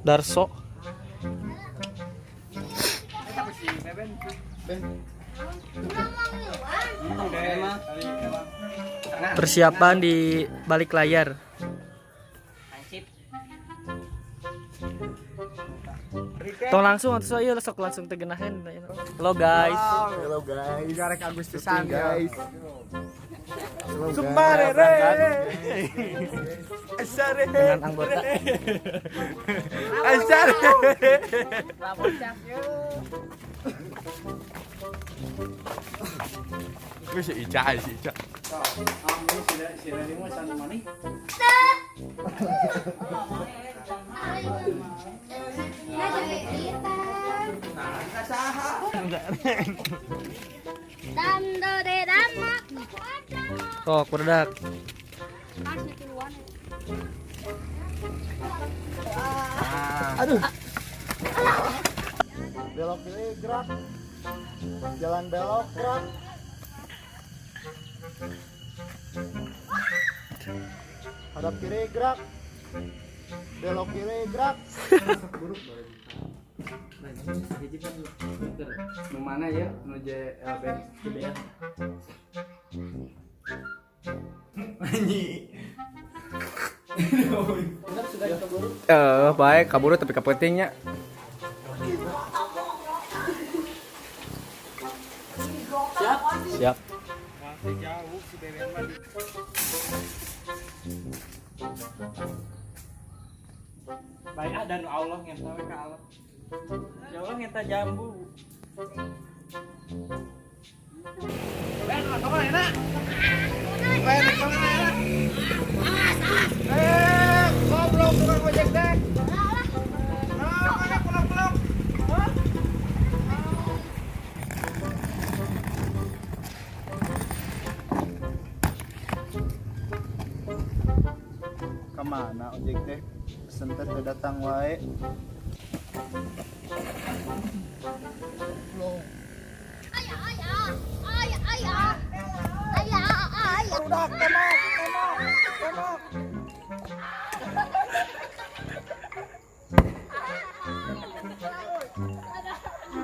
Darso. Persiapan di balik layar. Tong langsung atuh ieu sok langsung tegenahan. Halo guys. Halo guys. Garek Agustusan guys. Sumpah re. Asare. Dengan anggota. Asare. Wis Ica, si Ica. Sok berdak. Aduh. Belok kiri gerak. Jalan belok gerak. Hadap kiri gerak. Belok kiri gerak. Nu mana ya? Nu JLB. JBL. Anji. Baik, kaburu tapi kapentingnya. Siap. Siap. Jauh si BBM mah. Baik ah dan Allah ngenta we ka Allah. Ya Allah ngenta jambu. Ben, kemana enak? Ben, kemana enak? Eh, goblok tukang ojek teh. Nah, mana pulang-pulang? Hah? Kemana ojek teh? Pesen teh teu datang wae. Udah, tembak, tembak, tembak.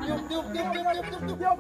Tiup tiup tiup tiup tiup tiup tiup.